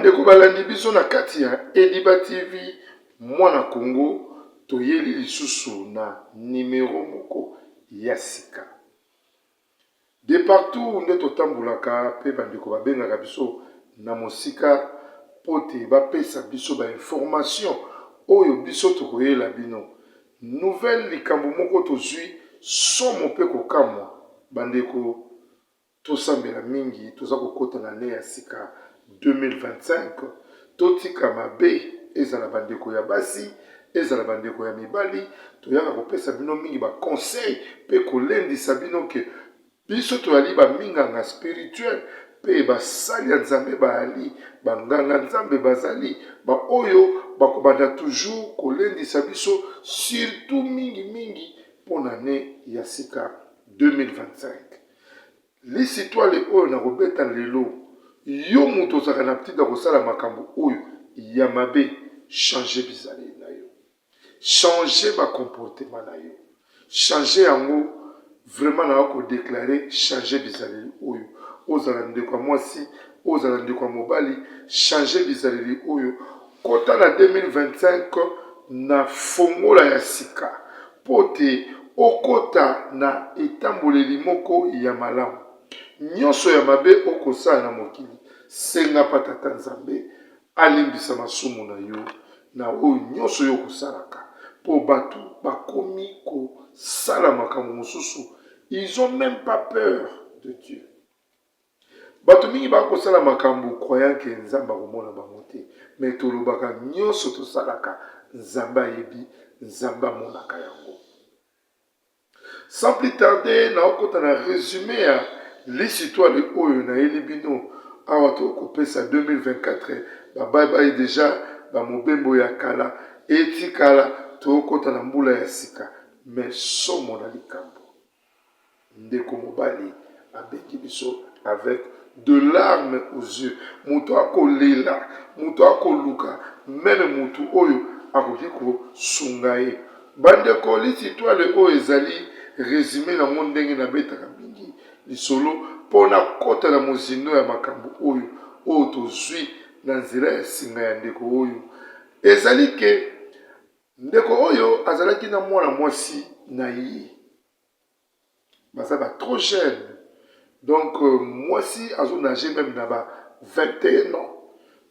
Bandeko balandi biso na kati ya Ediba TV Mwana Congo, toyeli lisusu na numero moko ya sika. De partout nde totambolaka pe bandeko babengaka biso na mosika po te bapesa biso ba informations oyo biso tokoyela bino. Nouvelle likambo moko tozui somo pe kokamwa bandeko. Tosambela mingi toza kokota na annee ya sika 2025 totika mabe ezala ba ndeko ya basi ezala ba ndeko ya mibali toyaka kopesa bino mingi ba conseil pe kolendisa bino ke biso toyali ba minganga spirituel pe basali ya Nzambe bayali ba nganga Nzambe bazali ba oyo bakobanda toujours kolendisa biso surtout mingi mingi pona annee ya sika 2025. Lisitwale oyo nakobeta lelo, yo mutu ozalaka na aptitude ya kosala makambo oyo ya mabe, changer bizaleli na yo, changer ba comportement na yo, changer yango vraiment naya ko declarer changer bizaleli oyo, ozala ndeko ya mwasi, ozala ndeko ya mobali, changer bizaleli oyo, kota na 2025 na fongola ya sika. Mpo te okota na etamboleli moko ya malamu. Nyonso ya mabe okosala na mokili, senga mpa Tata Nzambe alimbisa masumu na yo na oyo nyonso yo okosalaka. Mpo batu bakomi kosala makambo mosusu, ils ont meme pas peur de Dieu. Bato mingi ba kosala makambo croyant que Nzambe akomona bango te, mais tolobaka nionso tosalaka Nzambe ayebi, Nzambe amonaka yango. Sans plus tarder nakokota na resume ya lisitwale oyo nayeli bino awa. Tokopesa 2024 ba bye bye dejà, ba mobembo ya kala etikala, tokota na mbula ya sika. Mais somo na likambo, ndeko mobali abengi biso avec de larmes aux yeux, moto akolela, moto akoluka meme motu oyo akoki kosunga ye. Bandeko, lisitwale oyo ezali resume nango ndenge nabetaka mingi lisolo mpo nakota na mozindo ya makambo oyo oyo tozwi na nzela ya singa ya ndeko oyo. Ezali ke ndeko oyo azalaki na mwana mwasi na ye, baza ba trop jeune, donc mwasi azo nage meme na ba 21 ans,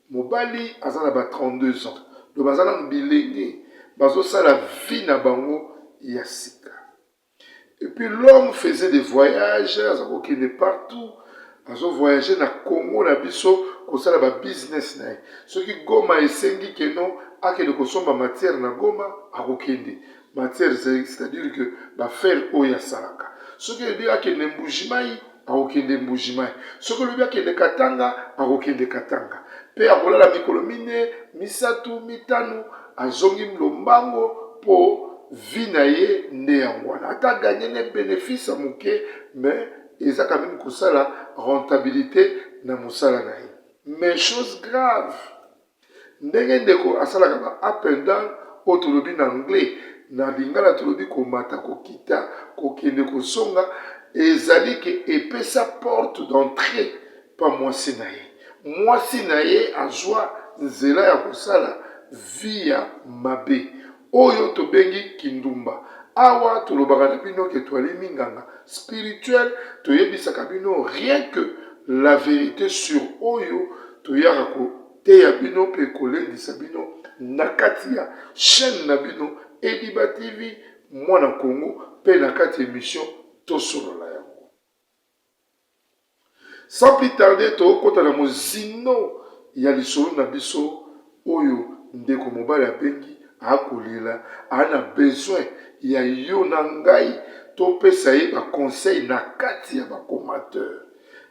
mobali aza na ba 32 ans, donc baza nanu bilenge, bazosala vie na bango ya sika. Et puis l'homme faisait des voyages, aza kokende partout, azo voyager na Congo na biso kosala ba business na ye. Soki Goma esengi keno akende kosomba matière na Goma, akokende. Matière, c'est-à-dire que ba fer oyo asalaka. Soki elobi akende Mbujimayi, akokende Mbujimayi. Soki elobi akende Katanga, akokende Katanga. Pe akolala mikolo mine, misatu, mitano, azongi lombango po vie na ye nde yango wana. Ata gagne ne benefice ya moke, mais eza quand même kosala rentabilite na mosala na ye. Mais chose grave, ndenge ndeko asalaka ba up and down oyo tolobi na anglais, na lingala tolobi komata kokita, kokende kozonga, ezali ke epesa porte d'entree pa mwasi na ye. Mwasi na ye azwa nzela ya kosala vie ya mabe oyo tobengi kindumba. Awa tolobaka na bino ke toali minganga spirituel, toyebisaka bino rien que la verite sur oyo toyaka koteya bino mpe kolendisa bino na kati ya chaine na bino Ediba TV Mwana Congo, mpe na kati emission Tosolola yango. Sans plus tarder, tokota na mozindo ya lisolo na biso oyo ndeko mobali abengi, akolela, aa na besoin ya yo na ngai topesa ye ba conseil na kati ya ba commentaires.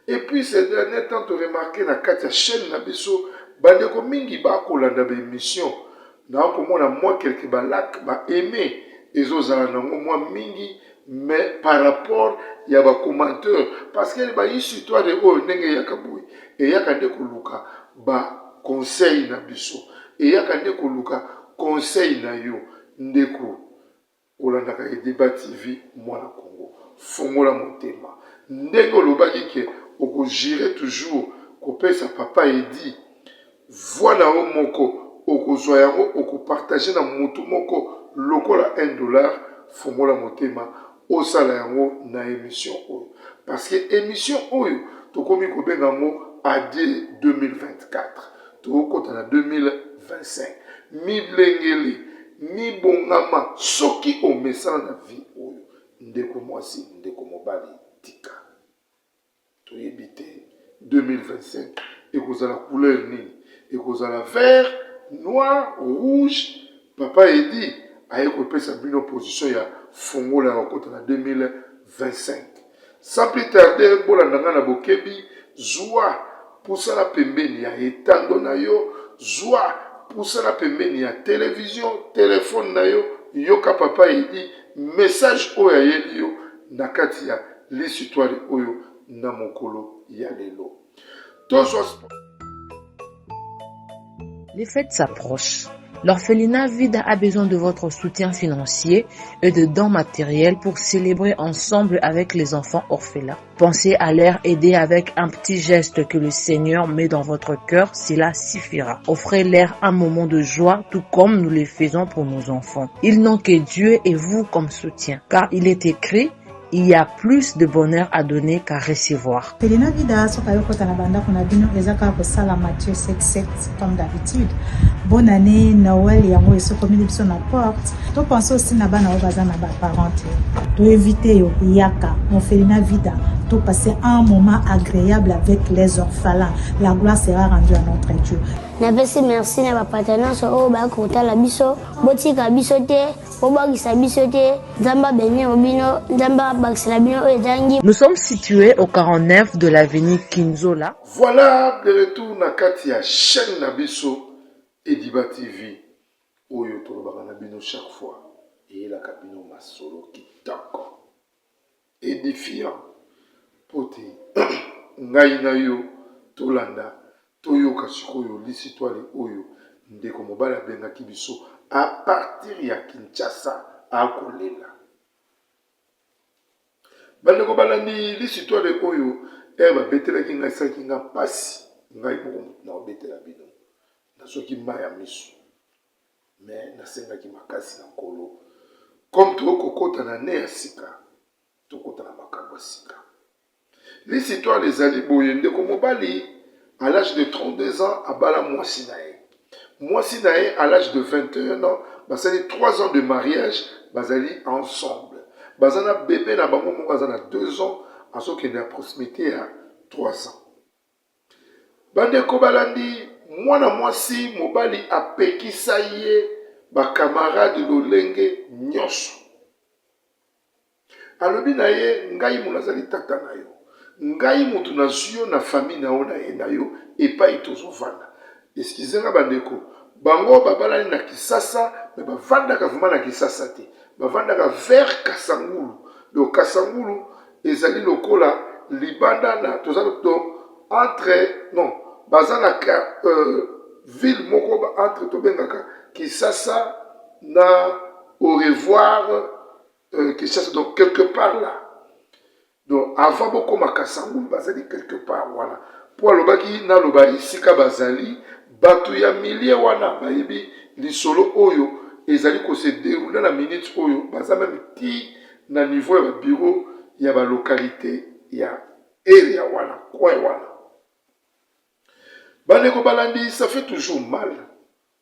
Et puis ces derniers temps to remarquer na kati ya chaîne na biso bandeko mingi bakolanda ba emission, nakomona mwa quelque ba like ba aimer ezozala nango mwa mingi, mais par rapport ya ba commentaires, parce que ba histoire oyo ndenge eyaka boye, eyaka nde koluka ba conseil na biso, eyaka nde koluka conseil na yo ndeko olandaka Ediba TV Mwana Congo. Fongola motema ndenge olobaki ke okojure toujours kopesa papa Edi. Voix na yo moko okozwa yango oko partager na mutu moko lokola un dollar fongola motema osala yango na emission oyo parce que emission oyo tokomi kobenga yango adieu 2024 tokokota na 2025 milengele mibongama soki omesana na vie oyo ndeko mwasi ndeko mobali tika Toyebi te 2025 ekozala couleur nini, ekozala vert, noir, rouge. Papa Eddy aye kopesa bino position ya fongola ya kokota na 2025. Sans plus tarder, bolanda ngai na bokebi, zua pusana pembeni ya etando na yo, zua pusana pembeni ya television, telephone na yo, yoka Papa Eddy message oyo ayeli yo na kati ya lisitwale oyo na mokolo ya lelo. Tozwa Les fêtes s'approchent. L'orphelinat Vida a besoin de votre soutien financier et de dons matériels pour célébrer ensemble avec les enfants orphelins. Pensez à leur aider avec un petit geste que le Seigneur met dans votre cœur, cela suffira. Offrez-leur un moment de joie, tout comme nous le faisons pour nos enfants. Ils n'ont que Dieu et vous comme soutien, car il est écrit, il y a plus de bonheur à donner qu'à recevoir. Felina Vida soki ayo kota na bandako na bino eza kaka kosala Matthieu 7 7 comme d'habitude. Bonne année Noël yango esokomeli biso na porte. To pense aussi na bana oyo baza na ba parents te. To éviter yo yaka mon Felina Vida to passer un moment agréable avec les orphelins. La gloire sera rendue à notre Dieu. Napesi merci na bapata nyonso oyo bayaki kotala biso botika biso te bobwakisa biso te nzambe abenir bino nzambe abakisela bino oyo ezangi. Nous sommes situés au 49 de l'avenue Kinzola. Voilà de retour na kati ya chaîne na biso Ediba TV oyo tolobaka na bino chaque fois eyelaka bino masolo kitoko edifiant mpo te ngai na yo tolanda toyoka sikoyo lisitwale oyo ndeko mobali abengaki biso a partir ya Kinshasa akolela. Bandeko balandi lisitwale oyo ere babetelaki ngai esalaki ngai mpasi ngai moko moto na obetela bino nazwaki mai ya miso me nasengaki makasi na nkolo comme tokoki kokota na ne ya sika tokota na makambo ya sika Lisitwale ezali boye, ndeko mobali à l'âge de 32 ans abala mwasi na ye. Mwasi na ye à l'âge de 21 ans basali 3 ans de mariage bazali ensemble. Baza na bebe na bango moko aza na 2 ans azokende ya proximité ya 3 ans. Bandeko balandi mwana mwasi mobali apekisa ye ba camarade lolenge nyonso. Alobi na ye, Ngai moto nazali tata na yo. Ngai moto nazwi yo na famille na yo na ye na yo epai tozovanda. Excusez nga bandeko, bango babalani na Kisasa mais bavandaka vraiment na Kisasa te. Bavandaka vers Kasangulu. Donc Kasangulu ezali lokola libanda na toza donc entre non baza na euh, ville moko entre tobengaka Kisasa na au revoir euh, Kinshasa donc quelque part là donc avant bokoma Kasangulu bazali quelque part wana mpo alobaki naloba esika bazali bato ya milie wana bayebi lisolo oyo ezali kose deroule na minute oyo baza meme ti na niveau ya babiro ya balocalité ya area wana coin wana bandeko balandi ça fait toujours mal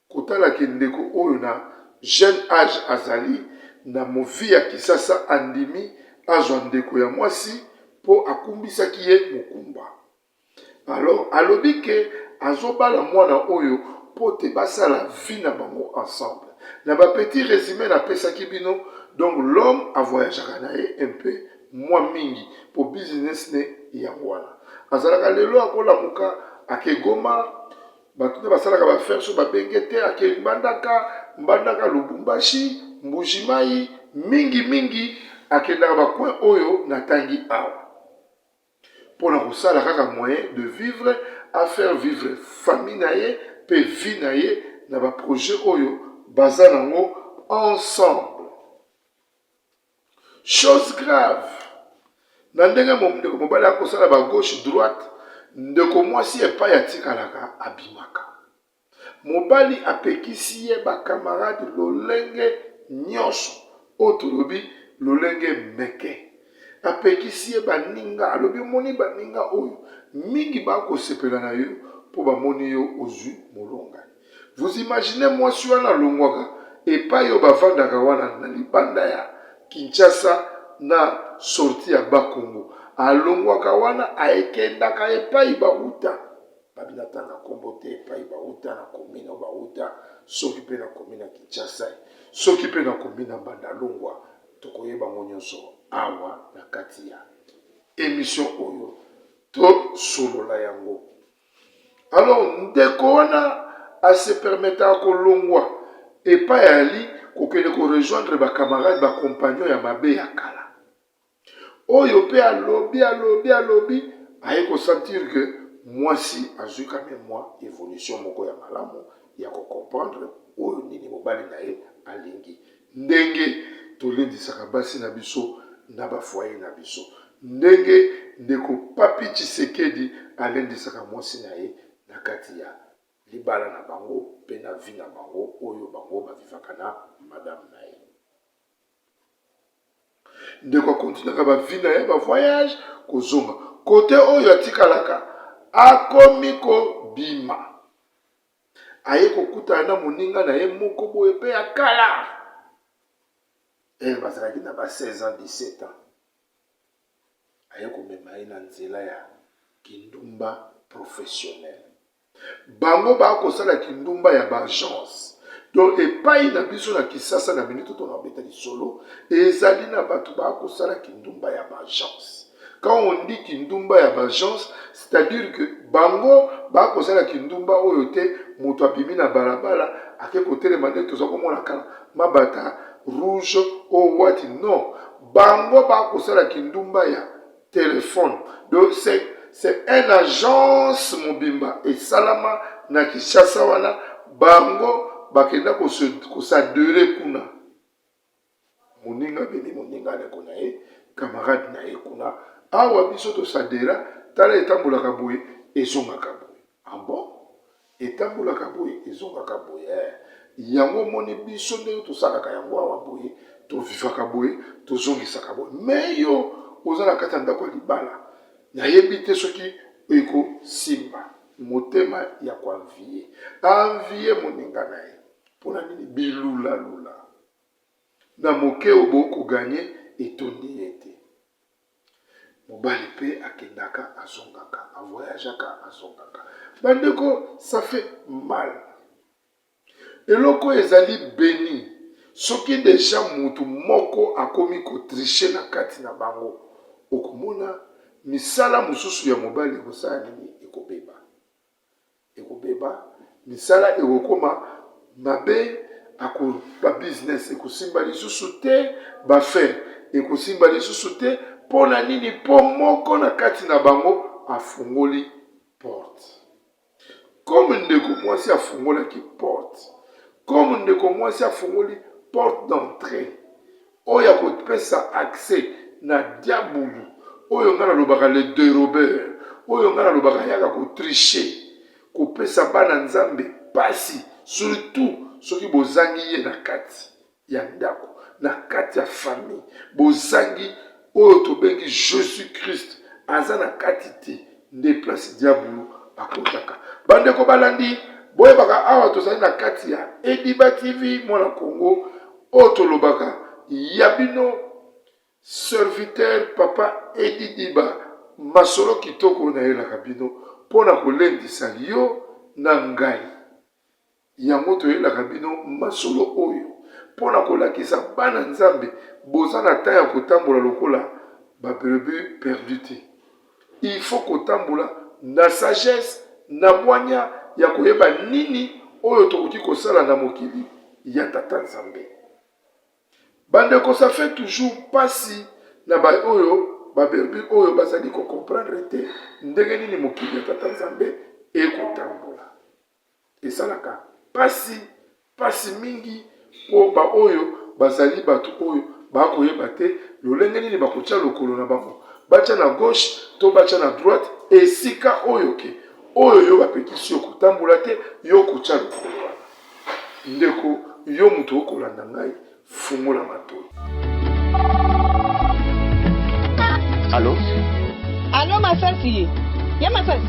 Kotala ke ndeko oyo na jeune age azali na movi ya kisasa andimi azwa ndeko ya mwasi po akumbisaki ye mokumba. Alors alobi ke azobala mwana oyo po te basala vie na bango ensemble. Na ba petit resume napesaki bino, donc l'homme a voyageaka na ye un peu mwa mingi po business ne yango wana. Azalaka lelo akolamuka ake Goma, Bato nde basalaka ba affaires soki babenge te ake Mbandaka, Mbandaka, Lubumbashi, Mbuji-Mayi, mingi mingi akendaka ba coin oyo natangi awa mpo na kosala kaka moyen de vivre, a faire vivre famille na ye mpe vie na ye na ba projets oyo baza nango ensemble. Chose grave, na ndenge ndeko mobali akosala ba gauche droite, ndeko mwasi epai atikalaka abimaka. Mobali apekisi ye ba camarade lolenge nionso, oyo tolobi lolenge meke. Apekisi ye baninga, alobi omoni baninga oyo, mingi ba kosepela na yo po bamoni yo ozui molongani. Vous imaginez mwasi wana alongwaka epayi oyo bavandaka wana na libanda ya Kinshasa na sortie ya Bas Congo, alongwaka wana aekendaka epayi bawuta, babi natanga kombo te, epayi bawuta na commune oyo bawuta, soki pe na commune ya Kinshasa, soki pe na commune ya Bandalungwa, tokoyeba yango nionso awa na kati ya emission oyo tosolola yango. Alors ndeko wana a se permettaka kolongwa epai ali kokende ko rejoindre ba camarades, ba compagnons ya mabe ya kala. Oyo pe alobi alobi alobi aye ko sentir que mwasi azui quand meme mwa evolution moko ya malamu ya ko comprendre oyo nini mobali na ye alingi. Ndenge tolendisaka basi na biso na ba foyer na biso. Ndenge ndeko Papy Tshisekedi alendisaka mwasi na ye na kati ya libala na bango pe na vie na bango oyo bango ba vivaka na madame na ye. Ndeko a continuaka ba vie na ye ba voyage kozonga cote oyo atikalaka akomi kobima. Aye kokutana na moninga na ye moko boye pe ya kala. Heure bazalaki na ba 16 ans, 17 ans. Aye komema ye na nzela ya kindumba professionnel. Bango ba kosala kindumba ya ba agence. Donc epayi na biso na Kisasa na minute oyo tona beta lisolo, ezali na bato ba kosala kindumba ya ba agence. Quand on dit kindumba ya ba agence, c'est à dire que bango ba kosala kindumba oyo te moto abimi na balabala ake kotelema nde toza komona kala mabata rouge o wati non, bango ba kosala kindumba ya telephone. Donc c'est un agence mobimba esalama na Kinshasa wana bango bakenda kosadere kuna. Moninga amemi moninga ndeko na ye, camarade na ye kuna. Awa biso tosadera, tala etambolaka boye, ezongaka boye. Ah bon? Etambolaka boye, ezongaka boye. Eh. Yango omoni biso ndenge tosalaka yango awa boye, tovivaka boye, tozongisaka boye. Mais yo oza na kati ya ndako ya libala, nayebi te soki ekosimba. Motema ya ko envier. Envier moninga na ye. Pona nini bilula-lula? Na moke oyo bo ko gagner etondi ye te. Mobali pe akendaka azongaka, a voyageaka azongaka. Ba ndeko ça fait mal. Eloko oyo ezali beni soki dejà mutu moko akomi ko tricher na kati na bango, okomona misala mosusu ya mobali ekosala nini? Ekobeba. Ekobeba, misala ekokoma mabe, ako ba business ekosimba lisusu te, ba affaires ekosimba lisusu te. Mpo na nini? Mpo moko na kati na bango afungoli porte. Comme ndeko mwasi afungolaki porte, comme ndeko mwasi afungoli porte d'entree oyo akopesa accès na diabulu, oyo ngai nalobaka le derobeur, oyo ngai nalobaka ayaka ko tricher, kopesa bana Nzambe pasi, surtout soki bozangi ye na kati ya ndako, na kati ya famille, bozangi oyo tobengi Jesus Christ aza na kati te, nde place diabulu akotaka. Bandeko balandi, boyebaka awa tozali na kati ya Ediba TV mwana Congo, oyo tolobaka ya bino serviteur papa Edi Diba, masolo kitoko nayelaka bino mpo na kolendisa yo na ngai. Yango toyelaka bino masolo oyo mpo na kolakisa bana Nzambe boza na temps ya kotambola lokola ba brebis perdues te. Il faut kotambola na sagesse, na bwanya ya koyeba nini oyo tokoki kosala na mokili ya Tata Nzambe. Bandeko ça fait toujours pasi na ba oyo ba brebis oyo bazali ko comprendre te ndenge nini mokili ya Tata Nzambe ekotambola. Esalaka pasi, pasi mingi po ba oyo bazali batu oyo bakoyeba te lolenge nini bakotia lokolo na bango, batia na gauche to batia na droite, esika oyo ke oyo yo bapekisi yo kotia. kotambola te, yo okotya lokolo wana. Ndeko, yo moto okolanda ngai, fungola matoyi. Allo? Allo Masasi, ya Masasi.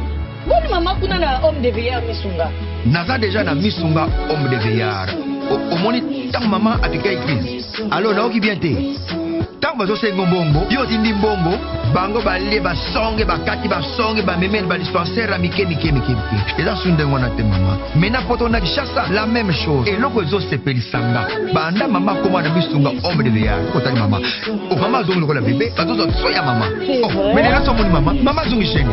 Boni mama kuna na homme de veillard Misunga. Naza deja na Misunga homme de veillard. Omoni ntango mama apika crise. Allo naoki bien te. Ntango bazosenga mbongo, yo otindi mbongo, bango balie basonge bakati basonge bamemeli ba dispensaire ya mike mike mike mike. Eza su ndenge wana te mama. Mais na poto na Kinshasa la même chose. Eloko ezosepelisa nga banda mama akoma na Misunga homme de veillard. Otali mama. Oh, mama azongi lokola bebe, bazozwa soin ya mama. Oh, mais lelo somoni mama, mama azongi chaîne.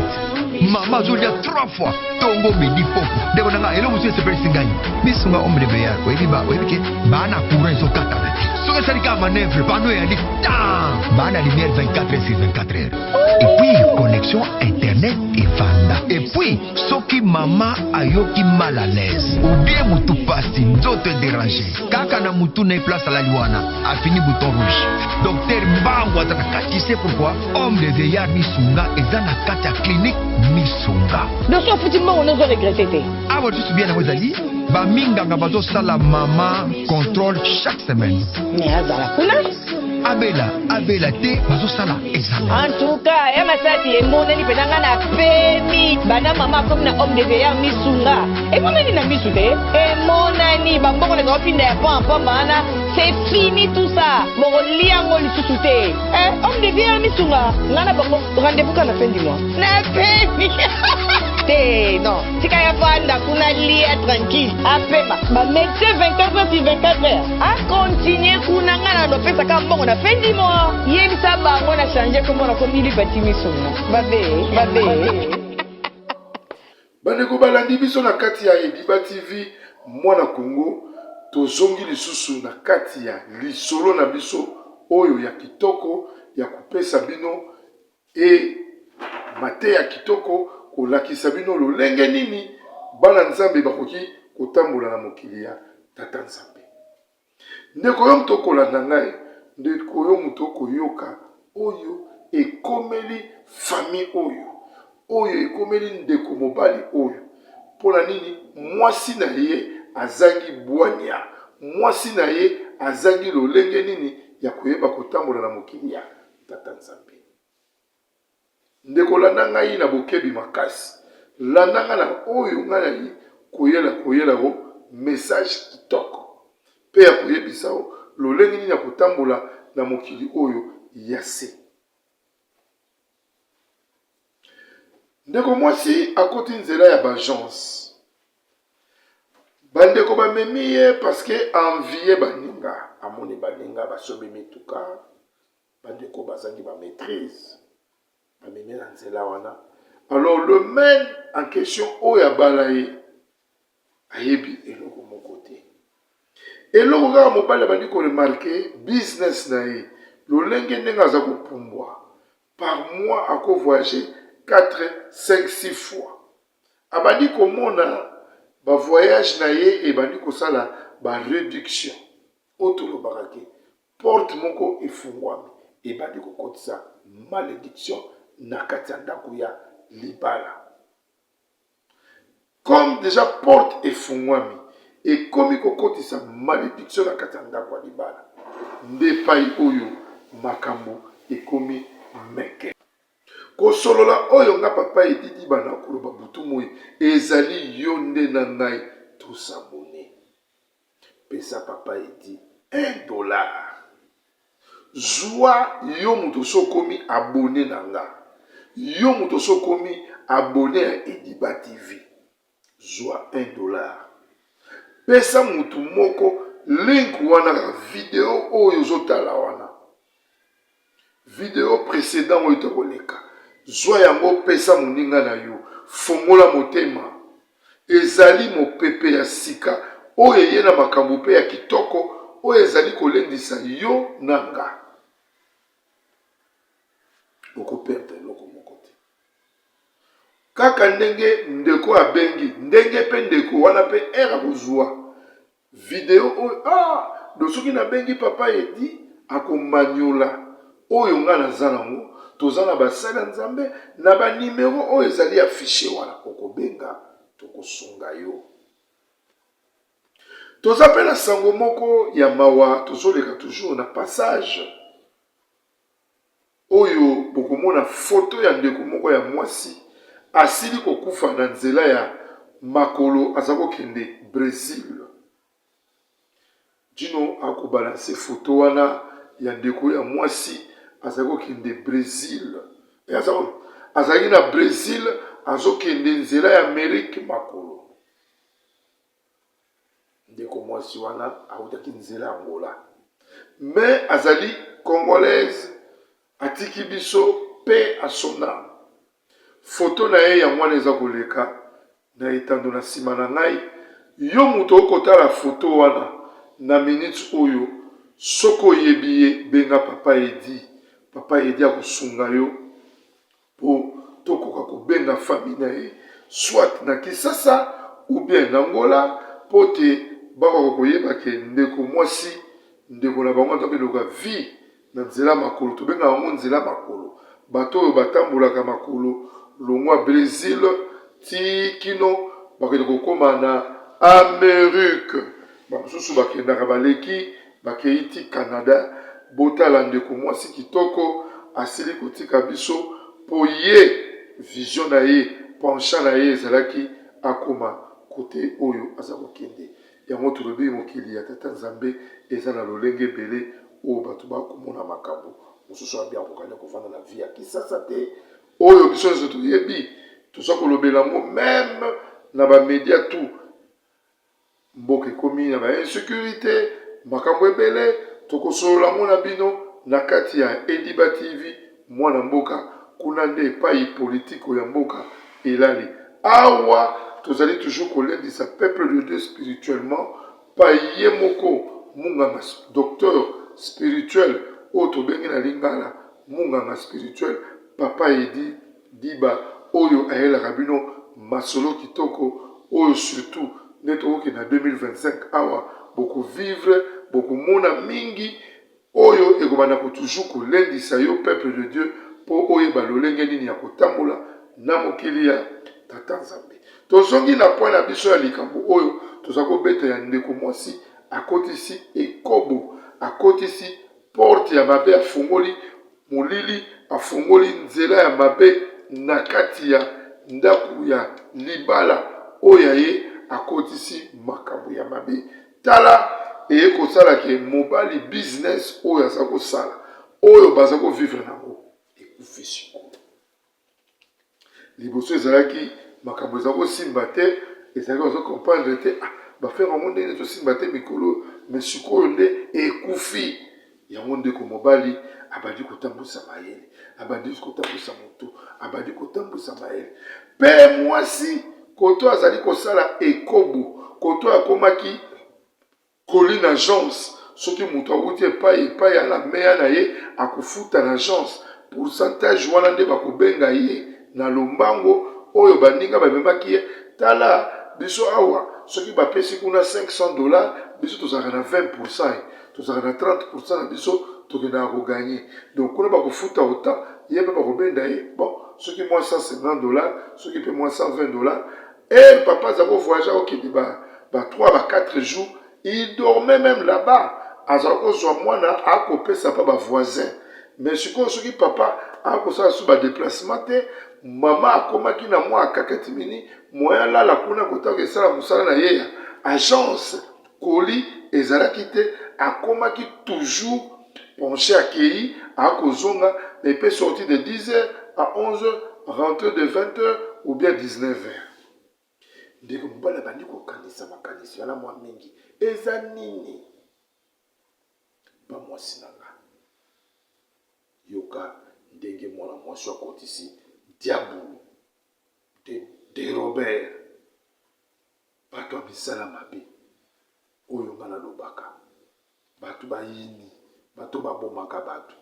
Mama azolia trois fois tongo midi poko. Ndeko na nga eloko mosusu esepelisi ngai. Misunga homme de veillard, oyebi ba oyebi ke ba na courant ezokatana te. Soki esali kaka manœuvre, panneau eyali tan. Ba na lumière 24 heures sur 24 heures. Et puis connexion internet evanda. Et puis soki mama ayoki mal à l'aise ou bien mutu pasi nzoto edérange kaka na mutu na ye place alali wana afini bouton rouge. Docteur Mbangu aza na kati. Tu sais pourquoi? Homme de vieillard Misunga eza na kati ya clinique Misunga. Donc soki ofuti mbongo nde ozo regrette te. Awa lisusu bien yango ezali ba minganga bazosala mama contrôle chaque semaine. Mais azala kuna. Abela abela te bazosala examen. En tout cas, ya Masasi emonani mpenza nga na pemi banda mama akomi na homme de veillard Misunga. Emonani na misu te. Emonani ba mbongo na otinda ya pamba pamba wana c'est fini tout ça. Bokolia yango lisusu te. Eh, homme de vie misunga nga na bango rendez-vous kaka na fin du mois. Na pemi. Te non, tika ya vanda kuna lia tranquille. Apema. Ba médecin 24 heures sur 24 heures. A continuer kuna nga na nopesa ka mbongo na fin du mois. Yebisa bango na changer kombo na komi lipati misunga. Babe, babe. Bandeko balandi biso na kati ya Ediba TV mwana Congo, tozongi lisusu na kati ya lisolo na biso oyo ya kitoko ya kopesa bino e mateya kitoko, kolakisa bino lolenge nini bana Nzambe bakoki kotambola na mokili ya Tata Nzambe. Ndeko yo moto okolanda ngai, ndeko yo moto okoyoka oyo ekomeli famille oyo, oyo ekomeli ndeko mobali oyo. Mpo na nini? Mwasi na ye azangi bwania, mwasi na ye azangi lolenge nini ya koyeba kotambola na mokili ya Tata Nzambe. Ndeko landa ngai na bokebi makasi. Landa ngai na oyo ngai nayi koyela koyela yo message kitoko pe ya koyebisa yo lolenge nini ya kotambola na mokili oyo ya se. Ndeko mwasi akoti nzela ya b'agence. Bandeko bamemi ye parce que envie baninga. Amoni baninga basombi mituka. Bandeko bazangi ba maitrise bamemi na nzela wana alors le man en question oyo abala ye ayebi eloko moko te eloko kaka mobali abandi koremarke business na ye lolenge ndenge aza kopumbwa par mois ako voyage 4 5 6 fois abandi komona ba voyage na ye ebandi kosala ba reduction oyo tolobaka ke Porte moko efungwami ebandi kokotisa malediction na kati ya ndako ya libala. Comme dejà porte efungwami ekomi kokotisa malediction na kati ya ndako ya libala, nde epai oyo makambo ekomi meke. Kosolola oyo nga papa Eddy Diba nakoloba butu moyi ezali yo nde na ngai to s'abonner. Pesa papa Eddy un dollar. Zua yo moto osi okomi abonne na nga. Yo moto osi okomi abonne ya Ediba TV. Zua un dollar. Pesa mutu moko link wana kaka video oyo ozotala wana. Video precedent oyo tokoleka. Zua yango pesa moninga na yo. Fongola motema. Ezali mopepe ya sika oyo eye na makambo mpe ya kitoko oyo ezali kolendisa yo na nga. Oko perdre eloko moko te. Kaka ndenge ndeko abengi, ndenge mpe ndeko wana mpe heure akozua Video oyo ah donc soki na bengi papa Eddy ako maniola oyo nga naza nango toza na basali ya nzambe na ba numero oyo ezali affiche wana okobenga. Tokosunga yo. Toza pe na sango moko ya mawa tozoleka toujours na passage oyo bokomona photo ya ndeko moko ya mwasi asili kokufa na nzela ya makolo aza kokende Bresil. Djino ako balancer photo wana ya ndeko ya mwasi azali kokende Bresil. Eh, azalaki na Bresil azokende nzela ya Amerique makolo. Ndeko mwasi wana awutaki nzela Angola. Mais azali congolaise atiki biso pe à son ame. Photo na ye yango wana eza koleka na etando na sima na ngai. Yo moto okotala photo wana na minutes oyo soki oyebi ye benga papa Eddy. Papa Eddy akosunga yo po tokoka kobenga famille na ye soit na Kisasa ou bien na Angola po te bakoka koyeba ke ndeko mwasi ndeko na bango aza koluka vie na nzela makolo. Tobengaka yango nzela makolo. Bato oyo batambolaka makolo longwa Bresil tii kino bakende kokoma na Amerique. Bamosusu bakendaka baleki bakei ti Canada. Botala ndeko mwasi kitoko asili kotika biso mpo ye vision na ye, penchant na ye ezalaki akoma kote oyo aza kokende. Yango tolobi mokili ya tata Nzambe eza na lolenge ebele oyo bato ba komona makambo mosusu abi akokani kovanda na vie ya Kisasa te oyo biso nyonso toyebi toza kolobela yango meme na ba media tout mboka ekomi na ba insecurite makambo ebele tokosolola yango na bino na kati ya Ediba TV mwana mboka kuna nde epai politiko ya mboka elali awa tozali toujours kolendisa peuple de Dieu spirituellement pa ye moko munganga docteur spirituel oyo tobengi na lingala munganga spirituel papa Edi Diba oyo ayelaka bino masolo kitoko oyo surtout nde tokokende na 2025 awa boko vivre bokomona mingi Oyo ekobanda ko toujours kolendisa yo peuple de Dieu po oyeba lolenge nini ya kotambola na mokili ya Tata Nzambe. Tozongi na point na biso ya likambo oyo toza kobeta ya ndeko mwasi akotisi ekobo, akotisi porte ya mabe, afongoli molili, afongoli nzela ya mabe na kati ya ndako ya libala oyo ya ye akotisi makambo ya mabe. Tala eye kosala ke mobali business oyo aza kosala oyo baza ko vivre nango ekufi sikoyo. Liboso ezalaki makambo eza kosimba te, ezalaki bazo comprendre te ah, bafere yango ndenge ezosimba te mikolo mais sikoyo nde ekufi. Yango ndeko mobali abandi kotambwisa mayele, abandi kotambwisa moto, abandi kotambwisa mayele. Pe mwasi koto azali kosala ekobo, koto akomaki koli na agence, soki moto awuti epai epai ala meya na ye akofuta na agence pourcentage wana nde bakobenga ye na lombango oyo baninga bamemaki ye. Tala biso awa soki bapesi kuna 500 dollars biso tozalaka na 20 pourcent tozalaka na 30 pourcent na biso tokendaka ko gagner donc kuna bakofuta autant ye mpe bakobenda ye bon soki mwa 150 dollars soki mpe mwa 120 dollars heure papa aza ko voyage akokende ba, ba 3 ba 4 jours il dormait même là-bas azala kozwa mwana akopesa pa ba voisin mais sikoyo soki papa akosala su ba déplacement te mama akomaki na mwa akakatimini moyen alala kuna kotaka esala mosala na ye ya agence Colis ezalaki te akomaki toujours penche akeyi akozonga mais il peut sortir de 10 heures à 11 heures rentrer de 20 heures ou bien 19 heures. Ndeko mobali abandi kokanisa makanisi wana mwa mingi eza nini ba mwasi na nga yoka ndenge mwana mwasi akotisi diabulu de, de Robert Bato ya misala mabe oyo nga nalobaka bato bayini bato babomaka bato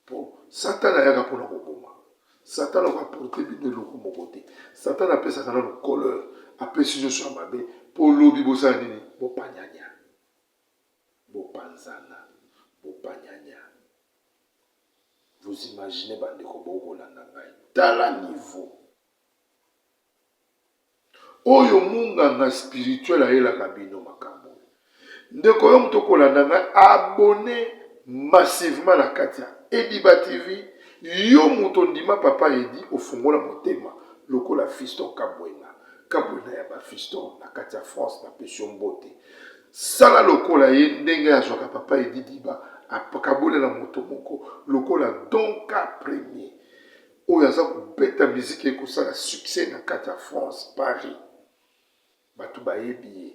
po satana ayaka mpona koboma satana ako apporte bino eloko moko te satana apesaka nano couleur apesi nyonso ya mabe mpo lobi bosala nini bopanyanya bopanzana bopanyanya vous imaginez bandeko bokolanda ngai tala niveau. Oyo munganga spirituel ayelaka bino makambo oyo. Ndeko yo moto okolanda ngai abonne massivement na kati ya Ediba TV. Yo moto ondima papa Edi ofungola motema lokola Fiston Kabwena. Kabwena ya ba Fiston na kati ya France napesi yo mbote. Sala lokola ye ndenge azwaka papa Edi Diba akabola na moto moko lokola Donka Premier oyo aza kobeta miziki ekosala succès na kati ya France Paris. Bato bayebi ye.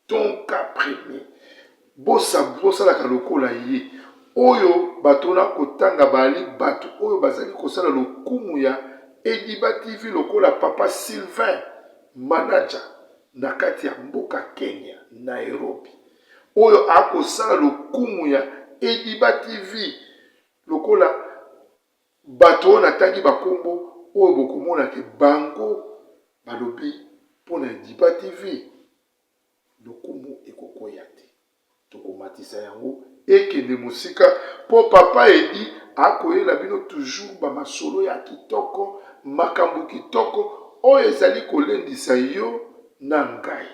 Tonka premier. Bosa bosalaka lokola ye. Oyo bato na kotanga baali bato oyo bazali kosala lokumu ya Ediba TV lokola papa Sylvain manager na kati ya mboka Kenya Nairobi. Oyo akosala lokumu ya Ediba TV lokola Bato oyo natangi ba kombo oyo bokomona ke bango balobi pona Ediba TV lokumu ekokweya te tokomatisa yango ekende mosika po papa Edi akoyela bino toujours ba masolo ya kitoko makambo kitoko oyo ezali kolendisa yo na ngai.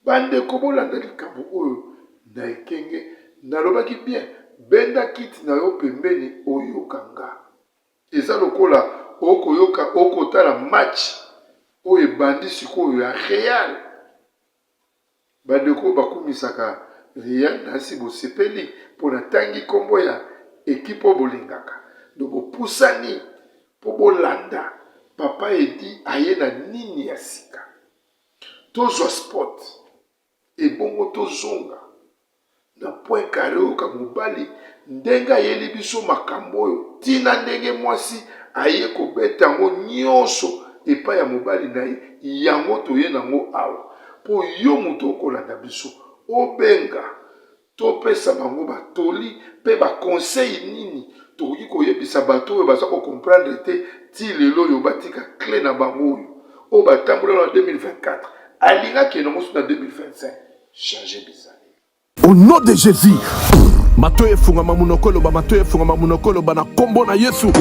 Bandeko bolanda likambo oyo na ekenge nalobaki bien benda kiti na yo pembeni oyoka nga eza lokola okoyoka okotala match oyo ebandi sikoyo ya Real bandeko oyo bakumisaka Real nasi bosepeli mpo natangi nkombo ya ekipe oyo bolingaka donc bopusani mpo bolanda papa Edi aye na nini ya sika. Tozwa spot ebongo tozonga na point carre oyoka mobali ndenge ayeli biso makambo oyo tina ndenge mwasi aye kobeta yango nyonso epai ya mobali na ye yango toye nango awa mpo yo moto okolanda biso obenga Topesa bango ba toli pe ba conseils nini tokoki koyebisa bato oyo baza ko comprendre te ti lelo oyo batika cle na bango oyo oyo batambola na 2024 alingi akende yango su na 2025 changer bizaleli. Au nom de Jesus. Matoyi efungama munoko eloba matoyi efungama munoko eloba na kombo na Yesu.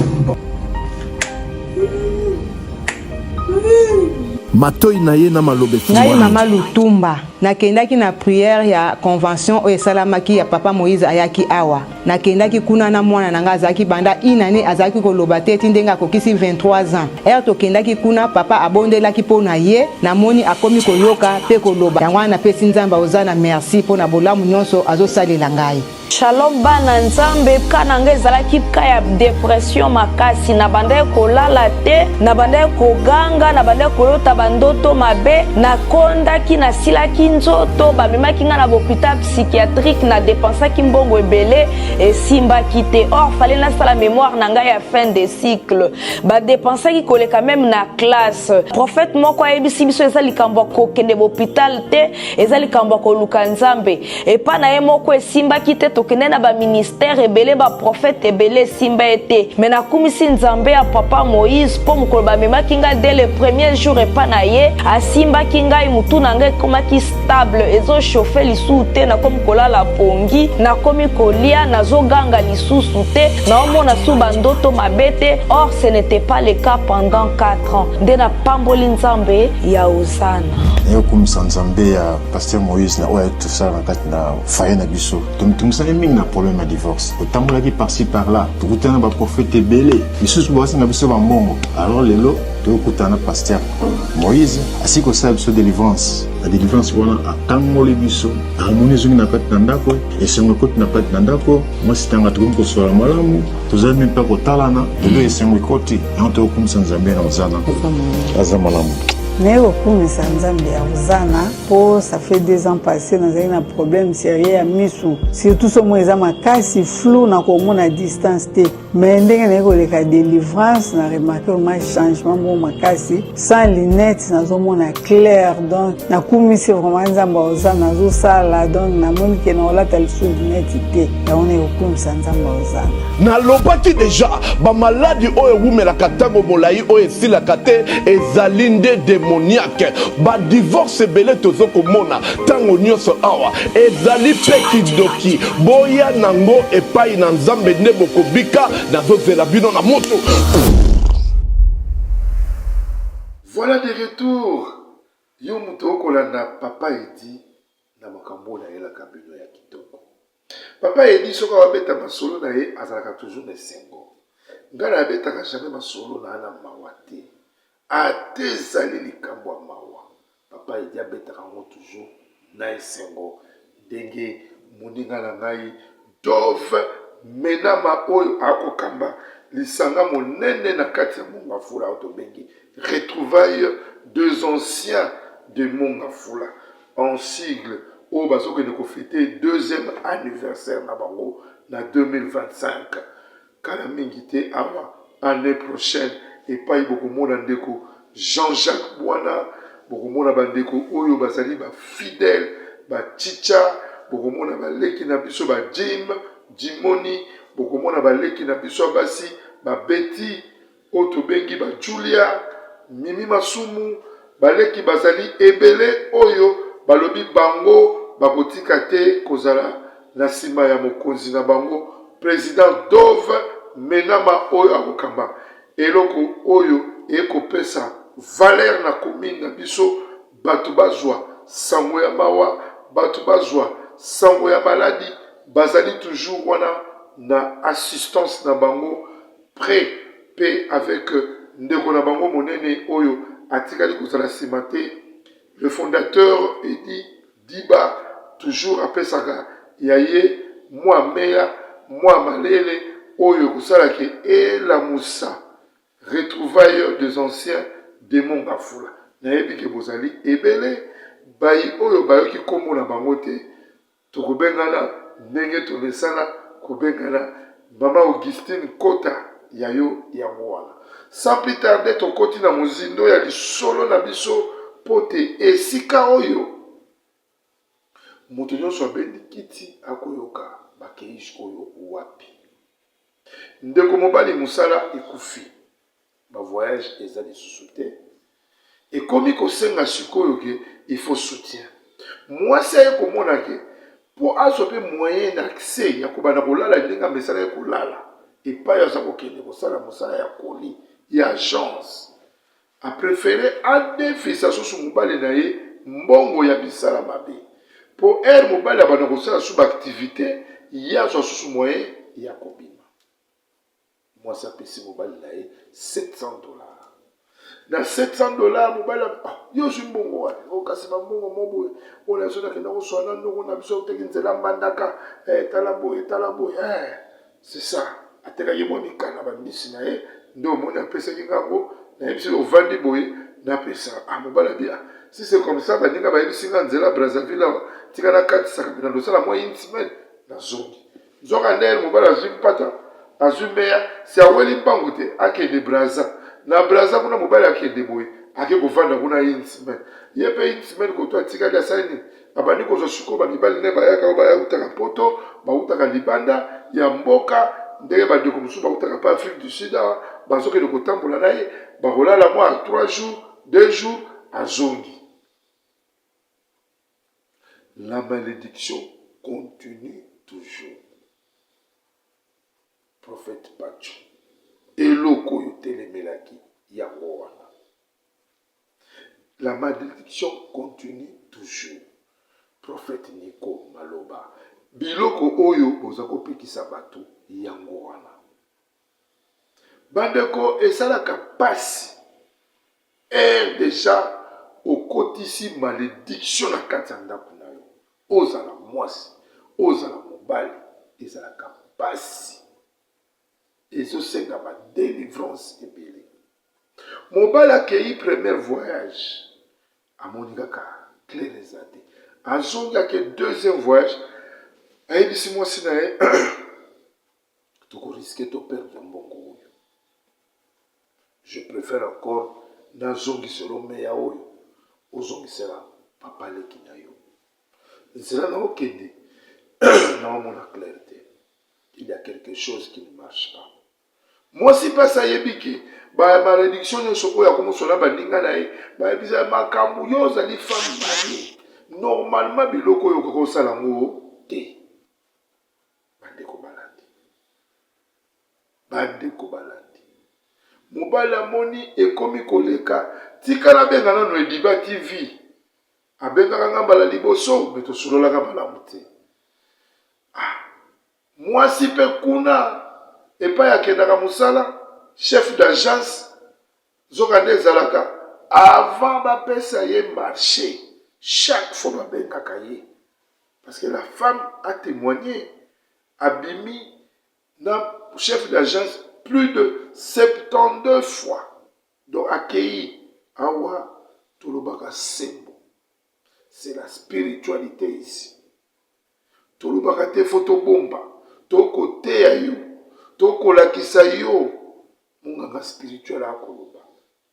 Matoyi na ye na maloba Ngai efungwami. mama Lutumba nakendaki na prière ya convention oyo esalamaki ya papa Moïse ayaki awa nakendaki kuna na mwana na ngai azalaki banda une année azalaki koloba te ti ndenge akokisi 23 ans heure tokendaki kuna papa abondelaki mpo na ye namoni akomi koyoka mpe koloba yango wana napesi Nzambe Hozana merci mpo na bolamu nyonso azosalela ngai. Shalom bana nzambe cas na nga ezalaki cas ya depression makasi na bandaki kolala te na bandaki koganga na bandaki kolota ba ndoto mabe nakondaki nasilaki nzoto bamemaki nga na bopital psychiatrique na depensaki mbongo ebele esimbaki te or fale nasala memoire na ngai ya fin de cycle badepensaki koleka meme na classe prophète moko ayebisi biso eza likambo ya kokende bopital te eza likambo ya koluka nzambe epa na ye moko esimbaki te tokende na baministère ebele baprofete ebele esimba ye te me nakumisi nzambe ya papa moïse mpo mokolo bamemaki ngai dès le premier jour epa na ye asimbaki ngai motu na ngai ekomaki stable ezochauffe lisusu te nakomi kolala pongi nakomi kolia nazoganga lisusu te naomona su bandoto mabe te or ce n'était pas le cas pendant 4 ans nde napamboli nzambe ya ozana nayokumisa nzambe ya Pasteur Moïse na oyo ayaki tosala na kati na foyer na biso tomitungisaki mingi na problème ya divorce totambolaki par-ci par-là tokutana na baprofete ebele misusu basenga biso bambongo alors lelo tokokutana na pasteur Moïse asili kosala biso délivrance na délivrance wana akangoli biso harmonie ezongi na kati na ndako esengo ekoti na kati na ndako mwasi tanga tokomi kosolola malamu tozali mpe mpe kotalana lelo esengo ekoti yango tokokumisa nzambe na ozana aza malamu Naye kokumisa Nzambe ya Hosanna po ça fait deux ans passé nazali na problème sérieux ya misu surtout somo eza makasi flou na komona distance te mais ndenge naye koleka délivrance na remarque vraiment changement moko makasi sans lunette nazomona clair donc nakumisi vraiment Nzambe ya Hosanna azosala donc namoni ke nakolata lisusu lunette te yango naye kokumisa Nzambe ya Hosanna. Nalobaki deja ba maladi oyo ewumelaka tango molayi oyo esilaka te ezali nde demoniaque. Ba divorce ebele tozo komona tango nionso awa ezali pe kindoki. Boya nango epayi na Nzambe nde bokobika. Nazo zela bino na moto. Voilà de retour yo moto okolanda papa Eddy na makambo oyo nayelaka bino ya kitoko. Papa Eddy soki awabeta masolo na ye azalaka toujours na esengo. Ngai nabetaka jamais masolo na na mawa te. Ata ezali likambo ya mawa, papa Eddy abetaka yango toujours na esengo ndenge moninga na ngai Dove Menama oyo akokamba lisanga monene na kati ya Mont-Ngafula oyo tobengi Retrouvailles des anciens de Mont-Ngafula en sigle oyo bazokende kofete deuxième anniversaire na bango na 2025 Kala mingi te awa annee prochaine epayi bokomona ndeko Jean Jacques Bwana, bokomona ba ndeko oyo bazali ba fidèles, ba Chicha, bokomona ba leki na biso ba Jim, Jimoni, bokomona ba leki na biso ya basi ba Betty, oyo tobengi ba Julia, Mimi Masumu, baleki bazali ebele oyo balobi bango bakotika te kozala na sima ya mokonzi na bango President Dove Menama oyo akokamba eloko oyo ekopesa valeur na commune na biso, bato bazwa sango ya mawa, bato bazwa sango ya maladi, bazali toujours wana na assistance na bango Près pe avec ndeko na bango monene oyo atikali kozala sima te, le fondateur Eddy Diba toujours apesaka ya ye mua meya, mua malele oyo ekosala ke elamusa retrouvailles des anciens de Mont Ngafula. Nayebi ke bozali ebele bayi oyo bayoki kombo na bango te, Tokobengana ndenge tomesana kobengana mama Augustine Kota ya yo yango wana. Sans plus tarder tokoti na mozindo ya lisolo na biso mpo te esika oyo moto nyonso abendi kiti akoyoka bakei sikoyo wapi. Ndeko mobali mosala ekufi. Ba voyage eza lisusu te. Ekomi kosenga sikoyo ke il faut soutien. Mwasi aye komona ke po azwa pe moyen d'accès ya kobanda kolala ndenge amesanaki kolala epayi aza kokende kosala mosala ya colis ya agence, a prefere adefisa susu mobali na ye mbongo ya misala mabe po heure mobali abanda kosala susu ba activites ye azwa susu moyen ya kobima. Mwasi apesi mobali na ye 700 dollars. Na 700 dollars mobali ah, yo ozwi mbongo wapi? Oh, kasi bambongo mo boye oyo nazo nakenda koswa na noko na biso oteki nzela mbandaka eh, tala boye tala boye eh, c'est ça atekaki mwa mikala bambisi na ye nde omoni apesaki nga yango nayebisi ovandi boye napesa ah, mobali abi ah, si c'est comme ça baninga bayebisi nga nzela Brazzaville awa tika nakatisaka mpe nalosala mwa une semaine nazongi Nzoka nde mobali azwi mpata, azwi meya, si aweli mbangu te, akende Brazza. Na Brazza kuna mobali akende boye, ake kovanda kuna une semaine. Ye pe une semaine koto atikali asali nini? Abandi kozwa sikoyo ba mibali ne bayaka oyo bayawutaka poto, bawutaka libanda ya mboka, ndenge ba ndeko mosusu bawutaka pe Afrique du Sud awa, bazokende kotambola na ye, bakolala mwa 3 jours, 2 jours, azongi. La malediction continue toujours. Prophète Pacho, eloko oyo otelemelaki yango wana. La malédiction continue toujours. Prophète Nico Maloba, biloko oyo boza kopekisa bato yango wana. Bandeko esalaka pasi Heure dejà okotisi malediction na kati ya ndaku na yo, ozala muasi, ozala mobali, ezalaka pasi, ezo senga ba delivrance ebele. Mobali akeyi première voyage, amoni kaka clair eza te, azongi ake deuxième voyage, ayebisi muasi na ye toko risquer to perdre mbongo oyo. Je prefère encore nazongisela omeya oyo ozongisela papa leki na yo. Nzela na okende naomona clair te. Il y a quelque chose qui ne marche pas. Mwasi mpasi ayebi ke ba malédiction nyonso oyo akomosola baninga na ye bayebisa makambo yo ozali femme mariée normalement biloko oyo okoki kosala yango te. Bandeko balandi. Bandeko balandi. Mobali amoni ekomi koleka, tika nabenga nanu Ediba TV. Abengaka nga mbala liboso mais tosololaka malamu te. Ah, mwasi pe kuna epai akendaka mosala, chef d'agence, nzokande ezalaka avant bapesa ye marché, chaque fois babengaka ye parce que la femme a témoigné, abimi na chef d'agence plus de 72 fois. Donc akeyi awa tolobaka sembo. C'est la spiritualité ici. Tolobaka te fo tobomba, tokoteya yo, tokolakisa yo. Monganga spirituel akoloba,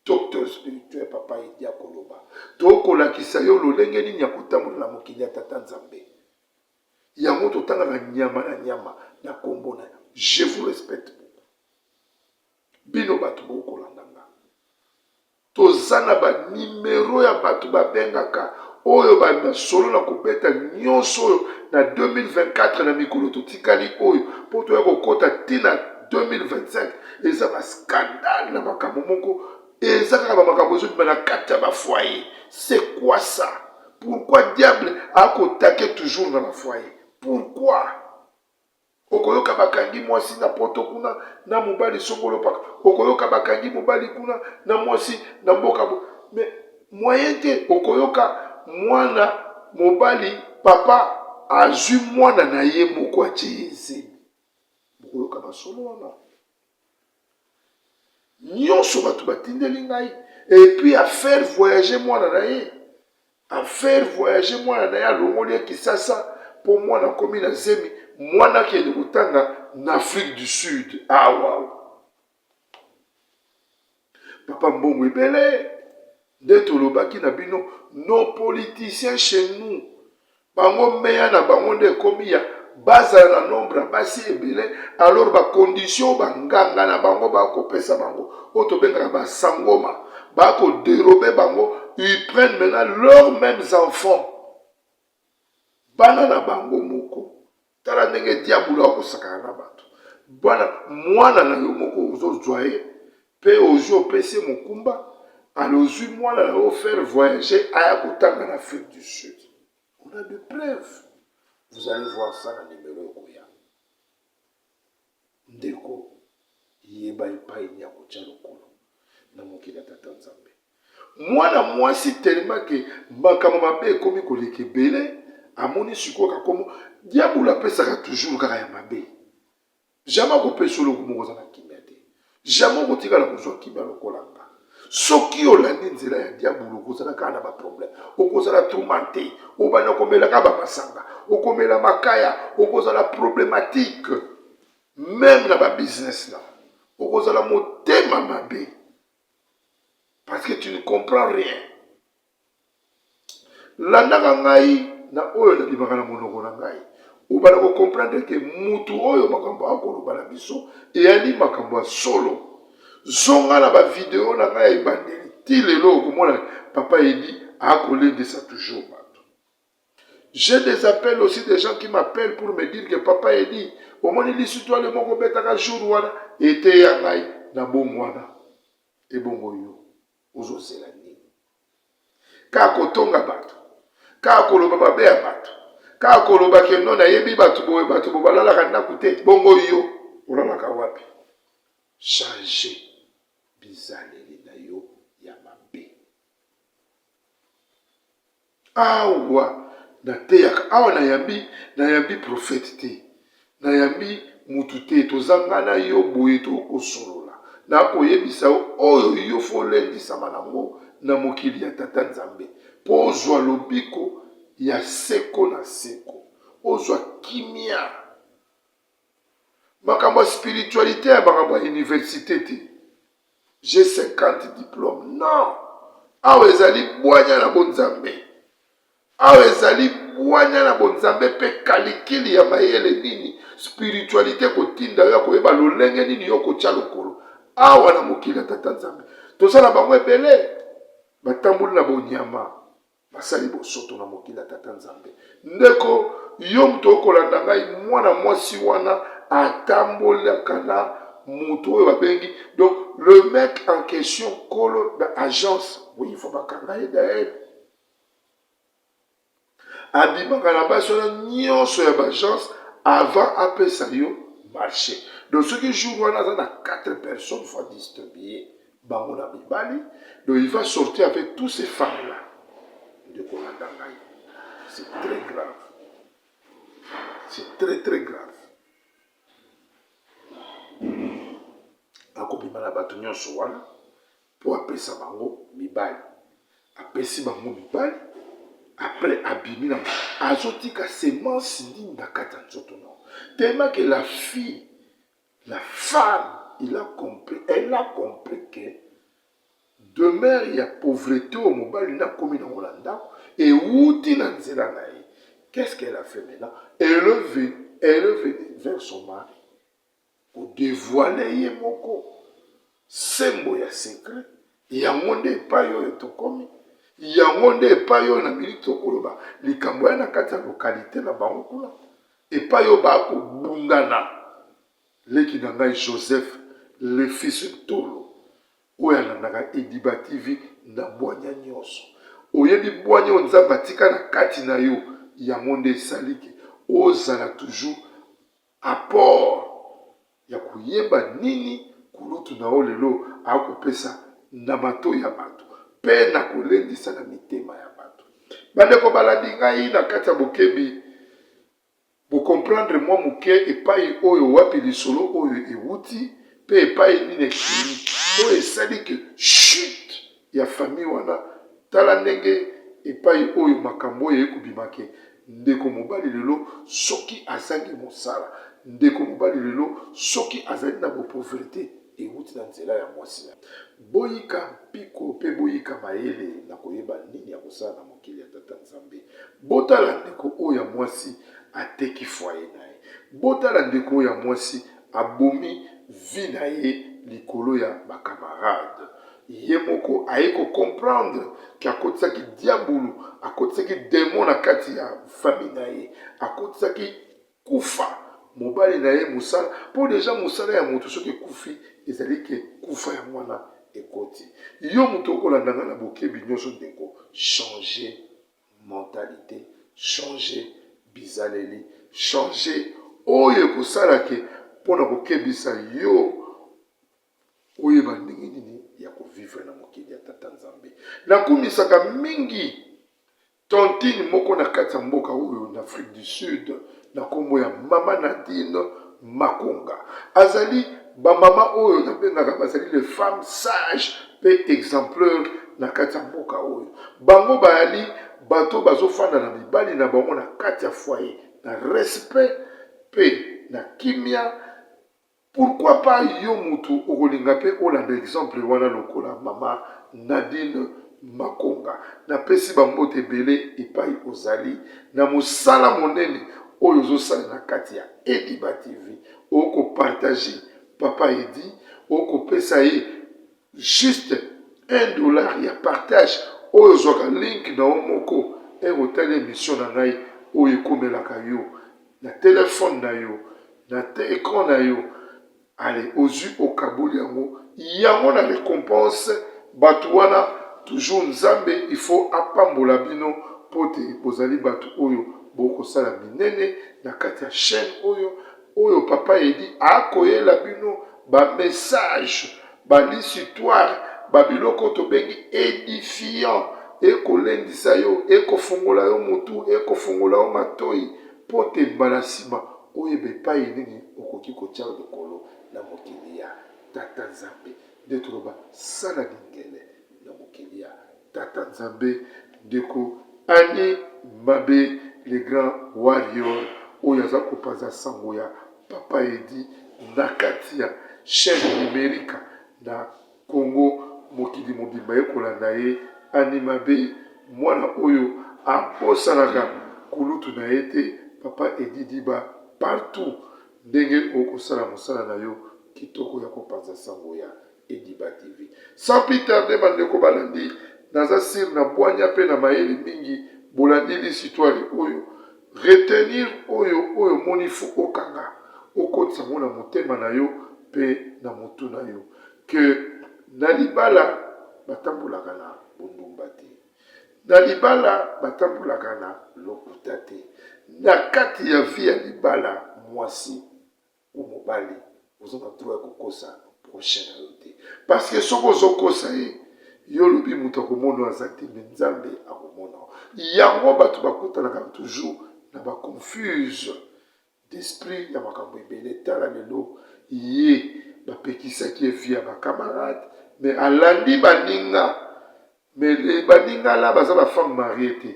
docteur spirituel papa Edi akoloba, tokolakisa yo lolenge nini ya kotambola na mokili ya Tata Nzambe. Yango totangaka nyama na nyama na kombo na yo. Je vous respecte beaucoup. Bino bato bokolanda nga. Toza na ba numero ya bato babengaka oyo ba masolo na kobeta nyonso oyo na 2024 na mikolo totikali oyo mpo toya kokota ti na 2025 eza ba scandale na makambo moko eza kaka ba makambo ezobima na kati ya ba foyer. C'est quoi ça? Pourquoi diable akotake toujours na ba foyer? Pourquoi? Okoyoka bakangi mwasi na poto kuna na mobali songolo paka. Okoyoka bakangi mobali kuna na mwasi na mboka bo. Mais moyen te okoyoka mwana mobali papa azwi mwana na ye moko atie ye zemi. Bokoyoka masolo wana. Nyonso bato batindeli ngai et puis a faire voyager mwana na ye. A faire voyager mwana na ye alongoli ye Kisasa mpo mwana akomi na zemi, mwana akende kotanga na Afrique du Sud. Awa papa mbongo ebele nde tolobaki na bino nos politiciens chez nous Bango meya na bango nde ekomi ya bazala na nombre ya basi ebele alors ba conditions ba nganga na bango ba kopesa bango oyo tobengaka ba sangoma ba ko derober bango ils prennent maintenant leurs mêmes enfants bana na bango moko tala ndenge diabolo akosakana na bato bana mwana na yo moko ozozwa ye mpe ozwi opesi ye mokumba alozwi mwana na yo faire voyager aya kotanga na Afrique du Sud. On a de preuves, vous allez voir ça na numero ekoya. Ndeko yeba epai nini ya kotya lokolo na mokili ya Tata Nzambe. Mwana mwasi tellement ke makambo mabe ekomi koleka ebele, amoni sikoyo kakomo diabolo apesaka toujours kaka ya mabe. Jamais akopesa yo eloko moko oza na kimia te. Jamais okotikala kozwa kimia lokola nga. Soki olandi nzela ya diabolo okozala kaka na ba problème, okozala tourmente, obanda komela kaka ba masanga, okomela makaya, okozala problématique meme na ba business na okozala motema mabe parce que tu ne comprends rien. Landaka ngai na oyo nabimaka na monoko na ngai. Obanda ko comprendre ke mutu oyo makambo akoloba na biso eyali makambo ya solo. Zonga na ba video na ngai ya ebandeli ti lelo okomona papa Edi akolendisa toujours bato. J'ai des appels aussi des gens qui m'appellent pour me dire que papa Edi omoni lisitwale moko obetaka jour wana eteya ngai na bongwana. Ebongo yo ozozela nini? Kaka kotonga bato, kaka koloba mabe ya bato, kaka koloba ke no nayebi bato boye, bato bo balalaka ndako te. Bongo yo olalaka wapi? Changer bizaleli na yo ya mabe. Awa nateyaka awa nayambi nayambi prophète te nayambi mutu te toza nga na yo boye tokosolola nakoyebisa yo oyo yo fo olendisama nango na mokili ya tata nzambe mpo ozwa lobiko ya seko na seko ozwa kimia makambo ya spiritualité ya makambo ya université te J'ai 50 diplômes. Non! Awa ezali bwanya na bonzambe. Awa ezali bwanya na bonzambe mpe kalikili ya mayele nini spiritualité kotinda yo ya koyeba lolenge nini yo kotya lokolo awa na mokili ya tata Nzambe. Toza na bango ebele batamboli na bonyama. Basali bosoto na mokili ya Tata Nzambe. Ndeko, yo moto okolanda ngai, mwana mwasi wana atambolaka na moto oyo babengi donc. le mec en question kolo ba agence, oui il faut bakanga ye d'ailleurs. Abimaka na basi wana nyonso ya ba agence avant apesa yo marché. Donc soki jour wana aza na 4 personnes faut distribuer bango na mibali, donc il va sortir avec tous ces femmes là. Ndeko landa ngai, c'est très grave. C'est très très grave. Akobima na bato nyonso wana mpo apesa bango mibali. Apesi bango mibali, après abimi na azotika semence nini na kati ya nzoto na tellement que la fille, la femme, il a compris, elle a compris que demeure ya pauvreté oyo mobali na akomi nango na ndako ewuti na nzela na ye. Qu'est-ce qu'elle a fait maintenant? Elle est venue, elle est venue vers son mari kodevoile ye moko sembo ya secret. Yango nde epai oyo tokomi, yango nde epai oyo na minute tokoloba likambo ya na kati ya lokalite na bango kuna, epai oyo bakobundana. Leki na ngai Joseph le fils Ntolo oyo alandaka Ediba TV na bwanya nyonso. Oyebi bwanya oyo Nzambe atika na kati na yo, yango nde esali ke ozala toujours apport ya koyeba nini kulutu na yo lelo akopesa na matoyi ya bato pe na kolendisa na mitema ya bato. Bandeko balandi ngai na kati ya bokebi, Bo comprendre mwa moke epayi oyo wapi lisolo oyo ewuti pe epayi nini ekeyi, oyo esali que chute ya famille wana, tala ndenge epayi oyo makambo oyo eye kobima que ndeko mobali lelo soki azangi mosala, ndeko mobali lelo soki azali na bo pauvrete ewuti na nzela ya mwasi na ye. Boyika mpiko pe boyika mayele na koyeba nini ya kosala na mokili ya Tata Nzambe. Botala ndeko oyo ya mwasi ateki foyer na ye. Botala ndeko oyo ya mwasi abomi vie na ye likolo ya ba camarades. Ye moko aye ko comprendre que akotisaki diabulu, akotisaki demon na kati ya famille na ye, akotisaki kufa mobali na ye mosala po dejà mosala ya moto soki ekufi ezali ke kufa yango wana ekoti yo moto okolanda nga na bokebi nionso ndeko changer mentalite changer bizaleli changer oyo ekosala ke pona kokebisa yo oyeba ndenge nini ya ko vivre na mokili ya tata Nzambe. Nakumisaka mingi tantine moko na kati ya mboka oyo na Afrique du Sud na kombo ya mama Nadine Makonga. Azali ba mama oyo nabengaka bazali les femmes sages pe exemplaires na kati ya mboka oyo. Bango bayali bato bazofanda na mibali na bango na kati ya foyer na respect pe na kimia. Pourquoi pas yo mutu okolinga pe olanda exemple wana lokola mama Nadine Makonga. Napesi ba mbote ebele epayi ozali na mosala monene oyo ozosala na kati ya Ediba TV. Oko partager papa Edi, okopesa ye juste un dollar ya partage oyo ozwaka link na yo moko heure otali emission na ngai oyo ekomelaka yo na telephone na yo na ecran na yo allez ozwi okaboli yango yango na recompense bato wana toujours Nzambe il faut apambola bino mpo te bozali bato oyo bokosala minene na kati ya chaîne oyo Oyo papa Eddy akoyela bino ba message ba lisitoires ba biloko oyo tobengi edifiant ekolendisa yo ekofongola yo mutu ekofongola yo matoyi mpo te mbala sima oyeba epayi nini okoki kotia lokolo na mokili ya tata Nzambe nde toloba sala lingele na mokili ya Tata Nzambe. Ndeko Annie Mabe le grand warrior oyo aza kopanza sango ya papa Eddy na kati ya chaine numerique na Congo mokili mobimba ekolanda ye. Annie Mabe mwana oyo abosanaka kulutu na ye te papa Eddy Diba partout ndenge okosala mosala na yo kitoko ya kopanza sango ya Ediba TV. Sans plus tarder ba ndeko balandi, naza sur na bwanya pe na mayele mingi, bolandi lisitwale oyo, retenir oyo oyo omoni faut okanga, okotisa ngo na motema na yo pe na mutu na yo. Que na libala batambolaka na bondumba te, na libala batambolaka na lokuta te. Na kati ya vie ya libala, mwasi ou mobali, oza na droit ya kokosa prochain na yo te, parce que soki ozokosa ye, yo olobi moto akomona aza te, mais Nzambe akomona yango. Bato bakutanaka toujours na baconfuse d'esprit ya makambo ebele. Tala lelo, ye bapekisaki ye vie ya bacamarade, mais alandi baninga. Mais baninga la baza bafemme mariée te,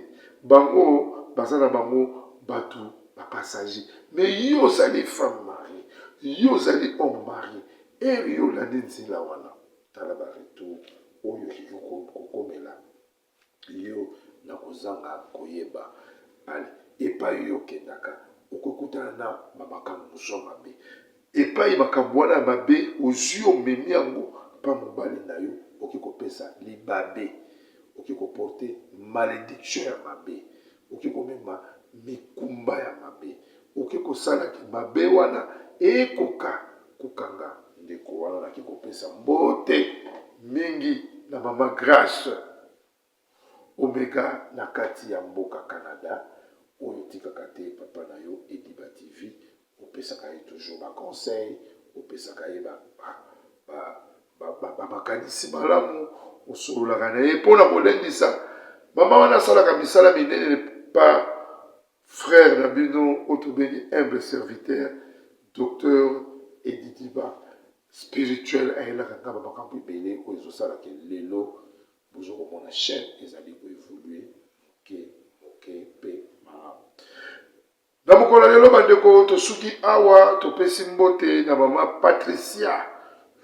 bango baza na bango bato bapassager. Mais yo ozali femme mariée, yo ozali homme marié, ere yo olandi nzela wana, tala baretour oyo ekoki kokomela yo na kozanga koyeba. Ale epai oyo okendaka, okokutana na bamakambo mosusu ya mabe. Epai makambo wana ya mabe ozwi, omemi yango mpa mobali na yo, okoki kopesa libabe, okoki koporter malédiction ya mabe, okoki komema mikumba ya mabe, okoki kosalaki mabe wana ekoka kokanga ndeko wana. Naki kopesa mbote mingi na mama Grâce Omega na kati ya mboka Canada, oyo otikaka te papa na yo Ediba TV, opesaka ye toujours baconseil, opesaka ye bamakanisi malamu, osololaka na ye mpona kolendisa mama wana. Asalaka misala minene pa frère na bino oyo tobengi humble serviteur, docteur Edidiba spirituel. Ayelaka nga bamakambo ebele oyo ezosalaka lelo bozokomona chaîne ezali koévoluer moke moke mpe malamu. Na mokolo ya lelo, bandeko, tosuki awa. Topesi mbote na mama Patricia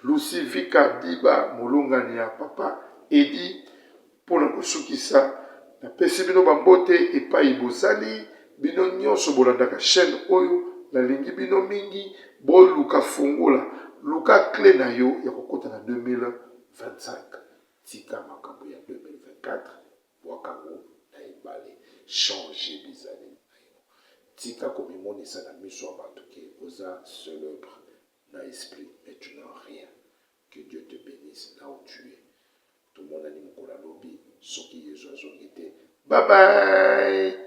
Lucy Vika Diba, molongani ya papa Edi. Mpona kosukisa, napesi bino bambote epai bozali, bino nyonso bolandaka chaîne oyo. Nalingi bino mingi. Boluka fongola, luka clé na yo ya kokɔta na 2025. Tika makambo ya 2024, bwakango na ebale. Change bizaleli na yo, tika komimonisa na miso ya bato ke oza célèbre na esprit, mais tu n'as rien. Que Dieu te bénisse là où tu es. Tomonani mokolo alobi, soki Yezu azongi te. Bye bye.